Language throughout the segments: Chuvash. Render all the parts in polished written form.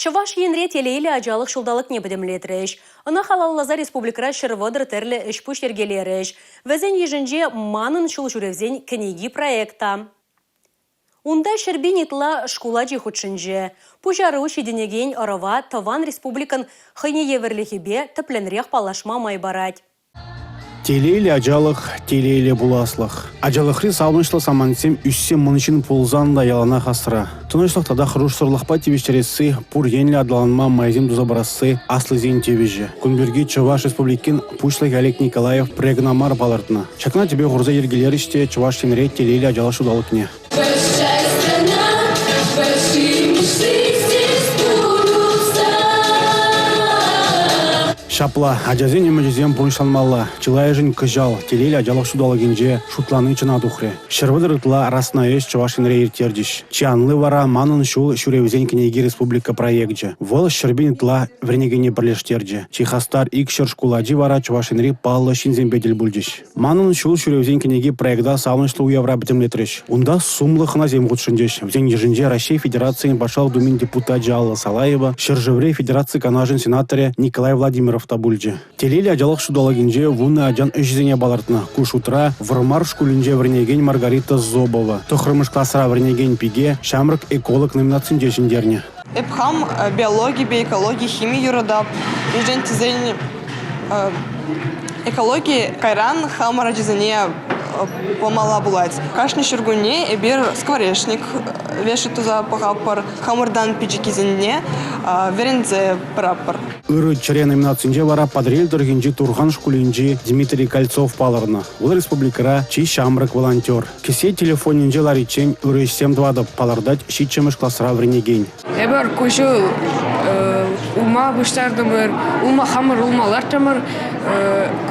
Чӑваш Енре телейлӗ ачалӑх ҫулталӑкне пӗтӗмлетрӗҫ. Ӑна халалласа республикӑра 130 тӗрлӗ ӗҫ-пуҫ йӗркелерӗҫ. Вӗсен йышӗнче «Манӑн ҫул ҫӳревсен кӗнеки» проект та. Унта 100 000 ытла шкул ачи хутшӑнчӗ. Пуҫару ҫитӗнекен ӑрӑва тӑван республикӑн хӑйне евӗрлӗхӗпе тӗплӗнрех паллашма май парать. Телейлӗ ачалӑх, телейлӗ пуласлӑх. Ачалӑхри савӑнӑҫлӑ самантсем ӳссе мӑн ҫын пулсан та яланах асра. Тӑнӑҫлӑх тата хӑрушсӑрлӑхпа тивӗҫтересси, пур енлӗ аталанма майсем туса парасси аслисен тивӗҫӗ. Кун пирки Чӑваш Республикин Пуҫлӑхӗ Олег Николаев пӗрре кӑна мар палӑртнӑ. Ҫакна тӗпе хурса йӗркелерӗҫ те Чӑваш Енре телейлӗ ачалӑх ҫулталӑкне. Большая страна, большие мечты здесь сбудутся. Ҫапла, ачасен ӗмӗчӗсем пурнӑҫланмалла. Чылайӑшӗн кӑҫал телейлӗ ачалӑх ҫулталӑкӗнче шутлани чӑна тухрӗ. 130 ытла расна ӗҫ Чӑваш Енре ирттерчӗҫ. Чи анли вара «Манӑн ҫул ҫӳревсен кӗнеки» республика проекчӗ. Вӑл 100 000 ытла вӗренекене пӗрлештерчӗ. Чи хастар 200 шкул ачи вара Чӑваш Енри паллӑ ҫынсемпе тӗл пулчӗҫ. Манӑн ҫул ҫӳревсен кӗнеки проекта савӑнӑҫлӑ уявра пӗтӗмлетрӗҫ. Унта сумлӑ хӑнасем хутшӑнчӗҫ. Вӗсен йышӗнче Раҫҫей Федерацийӗн Патшалӑх Думин депутачӗ Алла Салаева, ҫӗршыври Федераци Канашӗн сенаторӗ Николай Владимиров та пулчӗ. Телейлӗ ачалӑх ҫулталӑкӗнче вунӑ ачан ӗҫӗсене палӑртнӑ. Ку шутра Вӑрмар шкулӗнче вӗренекен Маргарита Зобова. Тӑххӑрмӗш класра вӗренекен пике «Ҫамрӑк эколог» номинацинче ҫӗнтернӗ. Эп хам биологипе экологи, хими юратап. Мӗншӗн тесен экологи кайран хамӑр ачасене памалла пулать. Кашни ҫуркунне эпир скворечник вешать туса пӑхатпӑр, хамӑртан пӗчӗккисене вӗренсе пыратпӑр. Ырӑ чӗре номинацинче вара Патӑрьел тӑрӑхӗнчи Турхан шкулӗнчи Дмитрий Кольцов палӑрнӑ. Вӑл республикӑра чи ҫамрӑк волонтер. Кӗсье телефонӗнче лариччен ырӑ ӗҫсем тӑватӑп, палӑртать ҫиччӗмӗш класра вӗренекен. Эпир ку ҫул улма пуҫтартӑмӑр, улма хамӑр улма лартрӑмӑр,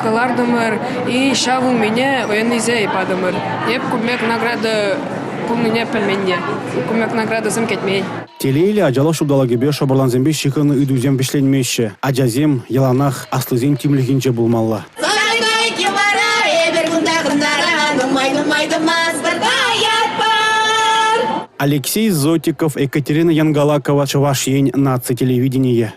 кӑлартӑмӑр и ҫав улмине военныйсене патӑмӑр. Эп кун пек награда пулнине пӗлмен те, кун пек наградӑсем кӗтмен. Телейлӗ ачалӑх ҫулталӑкӗпе шӑпӑрлансемпе ҫыхӑннӑ ыйтусем вӗҫленмеҫҫӗ. Ачасем яланах аслисен тимлӗхӗнче пулмалла. Сарайки вара эпир кунта хӑнара нумай-нумай тӑмастпӑр каятпӑр. Алексей Зотиков, Екатерина Янгалакова, Чӑваш Ен наци телевиденийӗ.